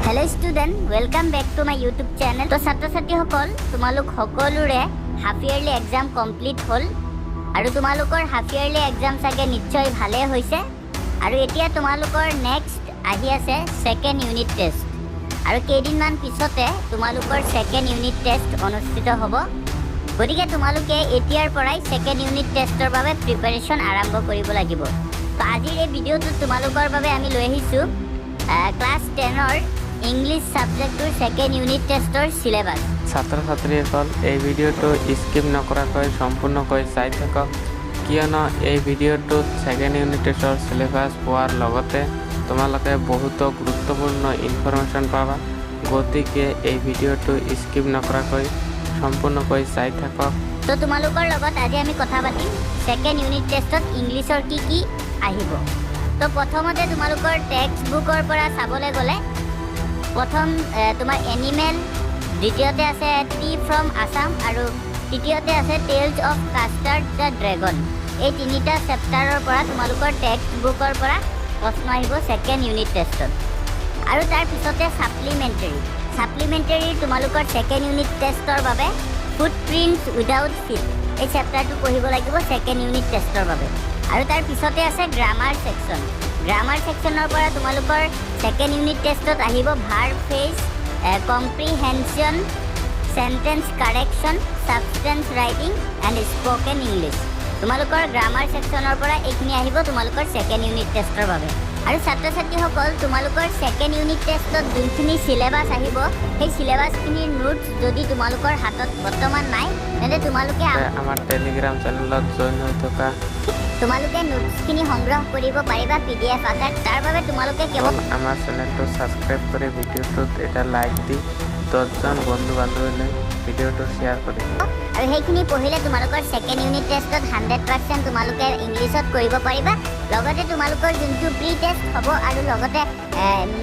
Hello student, welcome back to my YouTube channel. তো ছাত্ৰ ছাত্ৰীসকল, তোমালোক সকলোৰে হাফ ইয়াৰলি এক্সাম কমপ্লিট হ'ল আৰু তোমালোকৰ হাফ ইয়াৰলি এক্সাম চাগে নিশ্চয় ভালেই হৈছে। আৰু এতিয়া তোমালোকৰ নেক্সট আহি আছে ছেকেণ্ড ইউনিট টেষ্ট আৰু কেইদিনমান পিছতে তোমালোকৰ ছেকেণ্ড ইউনিট টেষ্ট অনুষ্ঠিত হ'ব। গতিকে তোমালোকে এতিয়াৰ পৰাই ছেকেণ্ড ইউনিট টেষ্টৰ বাবে প্ৰিপেৰেশ্যন আৰম্ভ কৰিব লাগিব। তো আজিৰ এই ভিডিঅ'টোত তোমালোকৰ বাবে আমি লৈ আহিছোঁ ক্লাছ 10ৰ ইংলিছ ছাবজেক্টটোৰ ছেকেণ্ড ইউনিট টেষ্টৰ চিলেবাছ। ছাত্ৰ ছাত্ৰীসকল, এই ভিডিঅ'টো স্কিপ নকৰাকৈ সম্পূৰ্ণকৈ চাই থাকক, কিয়নো এই ভিডিঅ'টোত ছেকেণ্ড ইউনিট টেষ্টৰ চিলেবাছ পোৱাৰ লগতে তোমালোকে বহুতো গুৰুত্বপূৰ্ণ ইনফৰমেশ্যন পাবা। গতিকে এই ভিডিঅ'টো স্কিপ নকৰাকৈ সম্পূৰ্ণকৈ চাই থাকক। তো তোমালোকৰ লগত আজি আমি কথা পাতিম ছেকেণ্ড ইউনিট টেষ্টত ইংলিছৰ কি কি আহিব। তো প্ৰথমতে তোমালোকৰ টেক্সট বুকৰ পৰা চাবলৈ গ'লে প্ৰথম তোমাৰ এনিমেল, দ্বিতীয়তে আছে টি ফ্ৰম আছাম আৰু তৃতীয়তে আছে Tales of Custard the Dragon। এই তিনিটা চেপ্টাৰৰ পৰা তোমালোকৰ টেক্সট বুকৰ পৰা প্ৰশ্ন আহিব ছেকেণ্ড ইউনিট টেষ্টত। আৰু তাৰ পিছতে ছাপ্লিমেণ্টেৰী। ছাপ্লিমেণ্টেৰীৰ তোমালোকৰ ছেকেণ্ড ইউনিট টেষ্টৰ বাবে ফুট প্ৰিণ্টছ উইদাউট ফিট, এই চেপ্টাৰটো পঢ়িব লাগিব ছেকেণ্ড ইউনিট টেষ্টৰ বাবে। আৰু তাৰ পিছতে আছে গ্ৰামাৰ ছেকশ্যন। গ্ৰামাৰ ছেকশ্যনৰ পৰা তোমালোকৰ ছেকেণ্ড ইউনিট টেষ্টত আহিব verb phrase, comprehension, sentence correction, substance writing and spoken English। তোমালোকৰ গ্ৰামাৰ ছেকশ্যনৰ পৰা এইখিনি আহিব তোমালোকৰ ছেকেণ্ড ইউনিট টেষ্টৰ বাবে। আৰু ছাত্ৰ ছাত্ৰীসকল, তোমালোকৰ ছেকেণ্ড ইউনিট টেষ্টত যোনখিনি চিলেবাছ আহিব, সেই চিলেবাছখিনিৰ নোটছ যদি তোমালোকৰ হাতত বৰ্তমান নাই, তেন্তে তোমালোকে আমাৰ টেলিগ্ৰাম চেনেলত জইন হৈ থকা। তোমালোকে নোটছখিনি সংগ্ৰহ কৰিব পাৰিবা পিডিএফ আকাৰত। তাৰ বাবে তোমালোকে কেৱল আমাৰ চেনেলটো ছাবস্ক্ৰাইব কৰি ভিডিঅ'টোত এটা লাইক দি 10জন বন্ধু বান্ধৱীলৈ ভিডিঅ'টো শ্বেয়াৰ কৰি আৰু সেইখিনি পঢ়িলে তোমালোকৰ ছেকেণ্ড ইউনিট টেষ্টত 100% তোমালোকে ইংলিছত কৰিব পাৰিবা। লগতে তোমালোকৰ যোনটো প্ৰি টেষ্ট হ'ব আৰু লগতে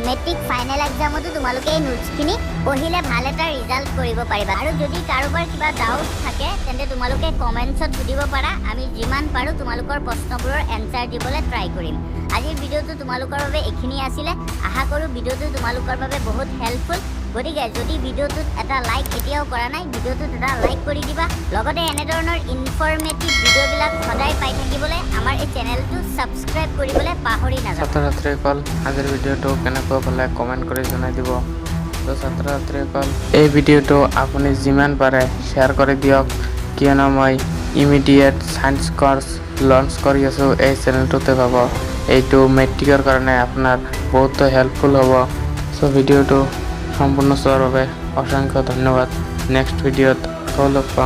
মেট্ৰিক ফাইনেল এক্সামতো তোমালোকে এই নোটছখিনি পঢ়িলে ভাল এটা ৰিজাল্ট কৰিব পাৰিবা। আৰু যদি কাৰোবাৰ কিবা ডাউট থাকে, তেন্তে তোমালোকে কমেণ্টছত সুধিব পাৰা। আমি যিমান পাৰোঁ তোমালোকৰ প্ৰশ্নবোৰৰ এনচাৰ দিবলৈ ট্ৰাই কৰিম। আজিৰ ভিডিঅ'টো তোমালোকৰ বাবে এইখিনি আছিলে। আশা কৰোঁ ভিডিঅ'টো তোমালোকৰ বাবে বহুত হেল্পফুল। গতিকে যদি ভিডিঅ'টোত এটা লাইক এতিয়াও কৰা নাই, ভিডিঅ'টোত এটা লাইক কৰি দিবা। লগতে এনেধৰণৰ ইনফৰ্মেটিভ ভিডিঅ'বিলাক সদায় পাই থাকিবলৈ আমাৰ এই চেনেলটো ছাবস্ক্ৰাইব কৰিবলৈ পাহৰি নাযাবা। ছাত্ৰ ছাত্ৰীসকল, আজিৰ ভিডিঅ'টো কেনেকুৱা পালে কমেণ্ট কৰি জনাই দিব। তো ছাত্ৰ ছাত্ৰীসকল, এই ভিডিঅ'টো আপুনি যিমান পাৰে শ্বেয়াৰ কৰি দিয়ক, কিয়নো মই ইমিডিয়েট ছায়েন্স কৰ্চ লঞ্চ কৰি আছোঁ। এই চেনেলটোতে পাব। এইটো মেট্ৰিকৰ কাৰণে আপোনাৰ বহুতো হেল্পফুল হ'ব। চ' ভিডিঅ'টো সম্পূৰ্ণ চোৱাৰ বাবে অসংখ্য ধন্যবাদ। নেক্সট ভিডিঅ'ত আকৌ লগ পাম।